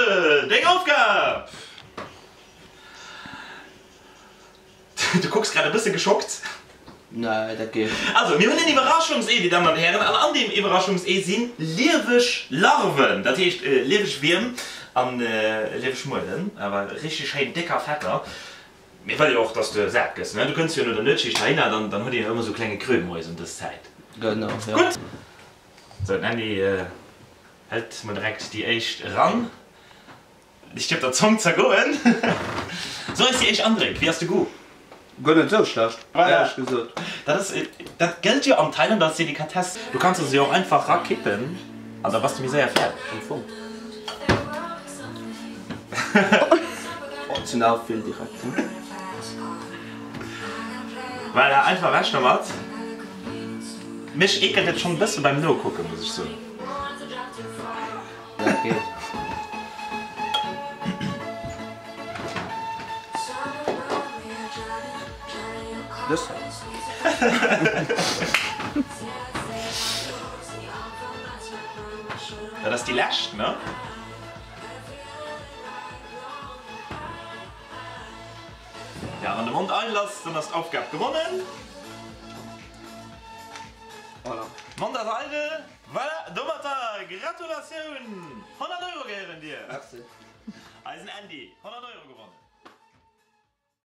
Nigel, deng Aufgab! Du kucks grad e bësse geschockt. Nee, dat geet. Also, mir hunn en Iwwerraschungsee, dir Dammen an Hären, an an deem Iwwerraschungsee si lieweg Larven, dat heescht lieweg Wierm a lieweg Mueden, awer richteg schéin décker, fetter. Mir wëlle jo och, dass de sat gëss, ne? Du kënns jo no der Nuetsschicht heihinner, dann dann huet een jo ëmmer sou klenge Krömois ëm dës Zäit. Genau, jo. Gutt. Sou, den Andy hëlt mol direkt déi éischt eran. Liicht op der Zong zergoen. So eis déi éischt Andréck, wéi ass de Goût? Guer net sou schlecht, éierlech gesot. Dat ass, dat gëllt jo am Thailand als Delikatess. Du kanns se jo och einfach rakippen an da bass de méi séier fäerdeg. Am Fong. Oh, et sinn awer vill direkt, hm? Voilà, einfach ewech domat. Mech eekelt et schonn e bësse beim Nokucken, muss ech soen. Dat geet. Dës hei. Dat ass déi lescht, ne? Ja, wann de Mond eidel ass, dann ass d'Aufgab gewonnen. Voilà. Mond ass eidel. Voilà, domatter Gratulatioun! 100 Euro gehéieren dir! Merci. Eisen Andy, 100 Euro gewonnen!